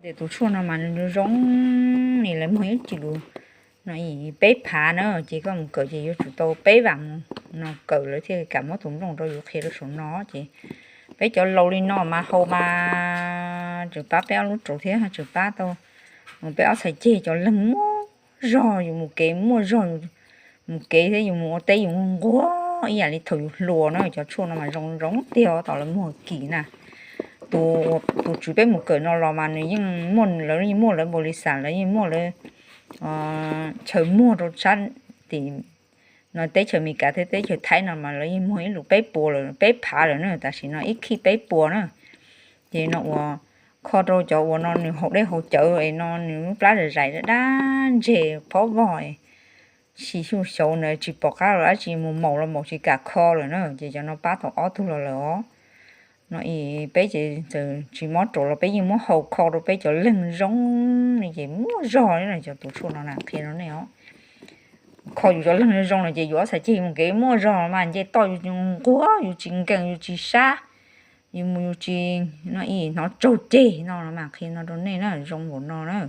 Ces tus tshuaj no mas nws zoo li lawv muag ib ci lus no peb phav na, ces koj mus kawm ces yuav tsum tau peb vam mus no kawm lawv thiaj kam muab tus nplooj rau yus qhia rau saum no. Ces peb cov laus li no mas haus mas tseem pab peb ob lub raum thiab tseem pab tau peb ob txhais ceg cov leeg muaj zog, yus mus kev muaj zog, mus kev thiab yus mus ua teb yus nquag ib yam li thaum yus hluas na. Cov tshuaj no mas zoo zoo tiag tom lawv muag kim na. Tus, tus tswv peb mus kawm no los mas nws yeej muaj, lawv yeej muaj lawv npaum li xam, lawv yeej muaj lawv chaw muag rau sab tim no teb chaws Amelikas thiab teb chaws Thaib no mas lawv yeej muag ib lus peb puas lawm, peb phav lawm na, tam sim no ib khij peb puas na. Ces no uas kho rau cov uas no nws haus dej haus cawv es no nws lub plab zais zais dab ntseg phob vog, sis xyuj xyauv ntawd tsis pom qab los dab tsi, mus maum los maum tsis kam kho lawm na, ces cov no pab tau ob tug los lawm os. No peb ces txawm tsis mob raum los peb yeej muab haus kho rau peb cov leeg zoo li ces muaj zog li na. Cov tus tshuaj no na qhia rau nej os, kho yus cov leeg zoo no ces yus ob txhais ceg mus kev muaj zog mas nce toj yus nquag, yus tsis nkees yus tsis sab, yus mus yus tsis no hnov tsaug ceg no mas qhia no rau nej na, zoo npaum no na.